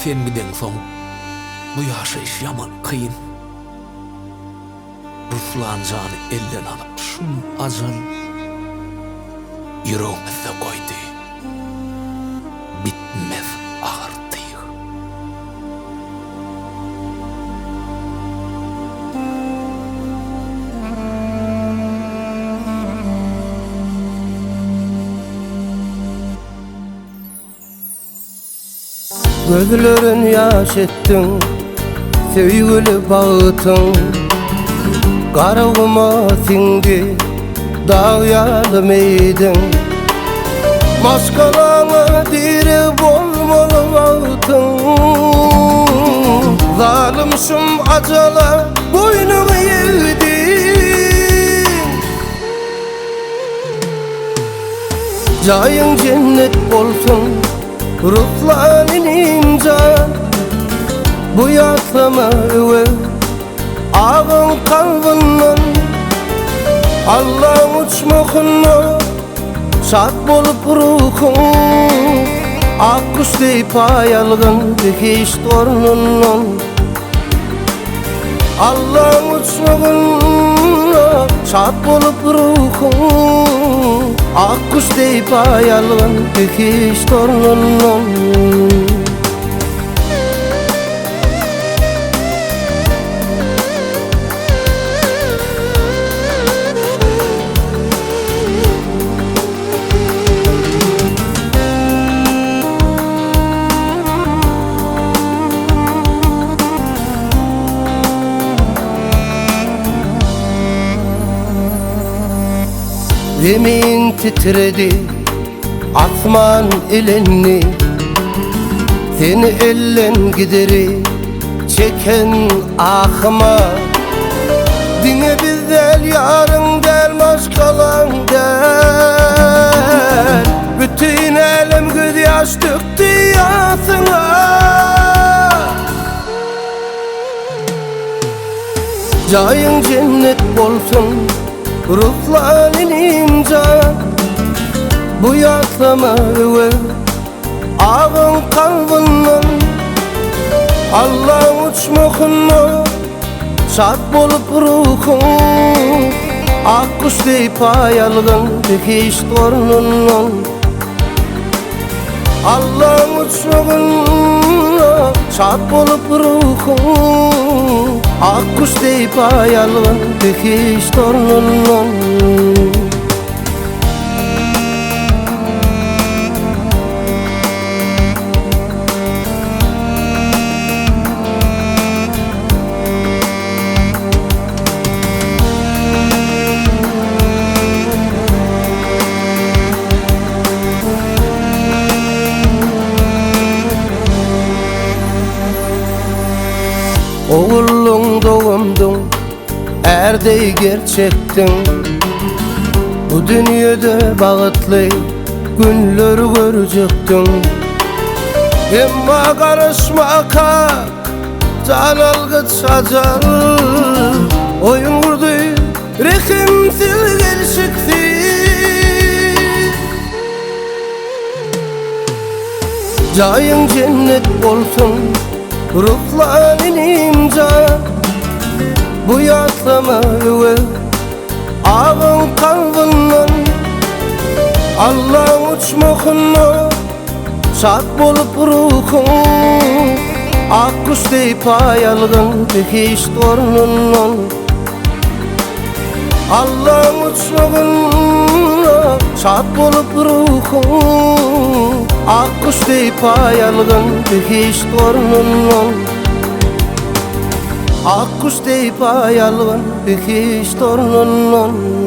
Sen gideňsoň bu ýaşaýyş ýaman kyn. Ruslan jany elden alyp şum ajal Ýüregimizde goýdy bitmez agyr tyg. Gözlerin ýaş etdiň Söýgüli bagtyň Garaguma siňdi Dag ýaly meýdiň Maşgalaňa direg bolmaly wagtyň Zalym şum ajala boýnuňy egdiň Jaýyň jennet bolsun Ruslan inim jan Bu ýatlama öwez Agaň kalbyndan Allaň uçmahynda Şat bolup ruhuň Ak guş deý paý algyn Behişt ornundan Allaň uçmagynda Şat bolup ruhuň Ak guş deý paý algyn Behişt ornundan. Zemin titredi, asman elendi Seni elden gideri çeken ahyma Diňe biz däl ýaryň däl maşgalaň däl Bütin älem gözýaş dökdi ýasyňa Jaýyň jennet bolsun Ruslan inim jan Bu ýatlama öwez Agaň kalbyndan Allaň uçmahynda Şat bolup ruhuň Ak guş deý paý algyn Behişt ornundan Allaň uçmahynda Şat bolup ruhuň Ak guş deý paý algyn Behişt ornundan. Ogullyň dogumdyň Är deý gerçekdiň Bu dünýede bagtly günler görjekdiň Emma garaşmaka jan algyç ajal Oýun gurdy rehimsiz gelşiksiz Jaýyň jennet bolsun Ruslan inim jan Bu ýatlama öwez Agaň kalbyndan Allaň uçmahynda Şat bolup ruhuň Ak guş deý paý algyn Behişt ornundan Allaň uçmagynda Şat bolup ruhuň Ak guş deý paý algyn Behişt ornundan Ak guş deý paý algyn Behişt ornundan.